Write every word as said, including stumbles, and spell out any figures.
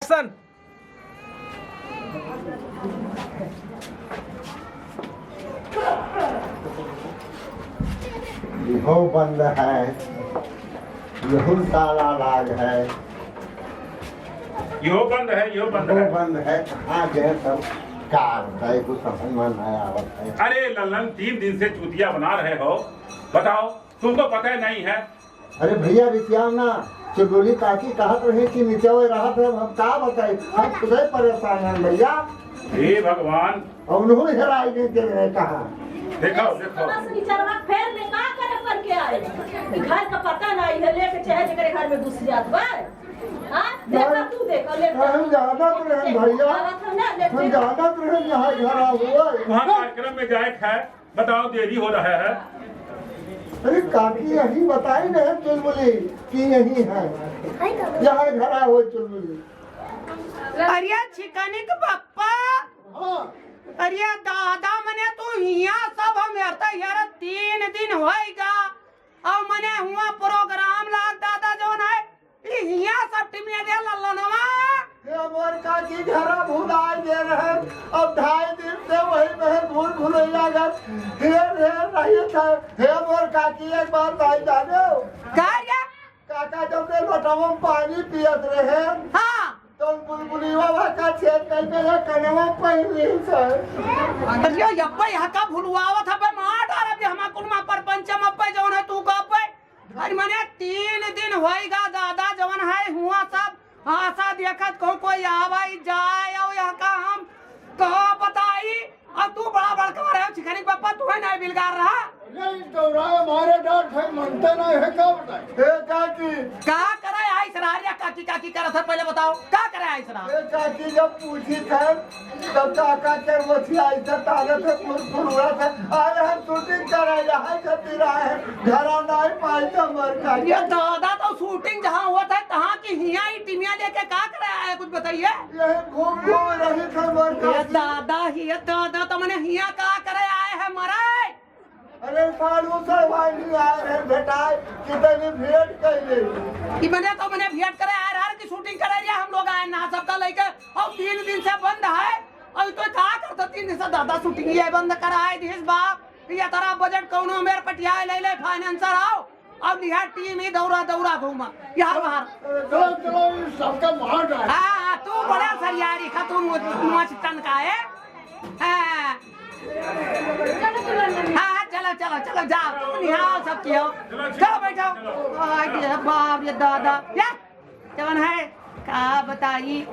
सन। इहो बंद है, इहो ताला लाग है। इहो बंद है, इहो बंद इहो है। बंद है, कहाँ गए सब? का बताई, कुछ समझ में नहीं आवत है। अरे लल्लन, तीन दिन से चूतिया बना रहे हो, बताओ, तुमको पता नहीं है? अरे भैया, रिसियाव ना, चुलबुली काकी कहत रहे कि नीचे वो रहत है, हम का बताई, हम खुदे परेशान हैं भैया। हे भगवान। और उन्होंने हेराई नहीं दे रहे कहाँ। देखो, देखो। बस निचरवा फेर ले, का करे करके आए? घर का पता नहीं है, लेके चाहे जेकरे घर में घुस जात बा। हाँ? देखो, तू देखो, ले। हम जानत रहे भैया, आवत हम ना, ले हम के। जानत रहे यहाँ घर हुआ। वहाँ कार्यक्रम में जाए खाए। बताओ, देरी हो रहा है। अरे काकी, यही बताई रहे चुलबुली कि यही है, यहाँ घर हो चुलबुली। अरे छिकनिक पप्पा। हाँ। अरे दादा, मने तू हियाँ सब हम हेरता हेरत तीन दिन होइगा, और मने हुआ प्रोग्राम लाग दादा जौन है, ई हियाँ सब टीम ये दे लल्लनवा। हे मोर काकी, घरा भुलाए दे रहे, अब ढाई दिन से वही में भूल भुलैया गल। हे रे रही था। हे मोर काकी, एक बार भाई जाने हो? का रे? काका जब से लोटवा में पानी पियत रहे, हाँ। तो बुलबुलिया भाका छेद करके ये कनवा पहन ली सर। अरे यप्पा, यहाँ का भुलवावत है बे, मार डालब जे हमा कुल मा परपंच में अब्बे जौन है तू का अब्बे। अरे मने तीन दिन होइगा दादा, जवन है हुआ सब आशा देखत कहूँ कोई आवाई जाए, और यहाँ का हम का बताई। और तू बड़ा बड़का रहे हो, छिखनी पप्पा, तू है नहीं बिलगार रहा। अरे, इस दौरान हमारे डर है, मनते नहीं है, का बताई? ए, काकी। का करे आई सरारिया, काकी, काकी करत है, पहले बताओ, का करे आई सरार? ए, काकी, जब पूछी थे, तब काका के मोछिया ऐसे तारे थे, फुर-, फुर उड़ा थे। आए हम shooting करे, यहाँ खातिर आए हैं। घरा नाई पाई तो मर का। ये दादा तो shooting जहाँ होत है, तहाँ की हियाँ ही टीमिया लेके का करे आए, कुछ बताइए। यही घूम घूम रही थे मर का। ये दादा ही, ये दादा तो मने हियाँ का करे आए हैं मरे। अरे साढ़ू से भाई नहीं आए हैं बेटा, कितनी भेंट कर ले। कि मने तो मने भेंट करे आए रहा कि shooting करे रहा, हम लोग आए ना सबका लेके, और तीन दिन से बंद है। और तो का करता तीन दिन से दादा shooting ये बंद कराए दिस बाप। ये तरह budget कौनो मेर पटियाए ले ले financer आओ, अब लिहा टीम ही दौरा दौरा घूमा यहाँ बाहर। चलो, चलो, ये सबका मार डाल। हाँ, हाँ, तू बड़ा सरियारी खा, तू मच-, मच तन का है। हाँ। हाँ, हाँ, चलो, चलो, चलो, जाओ, तुम यहाँ आओ, सब किया। चलो, बैठो। आ, ये बाप, ये दादा, या, जवन है, का बताई।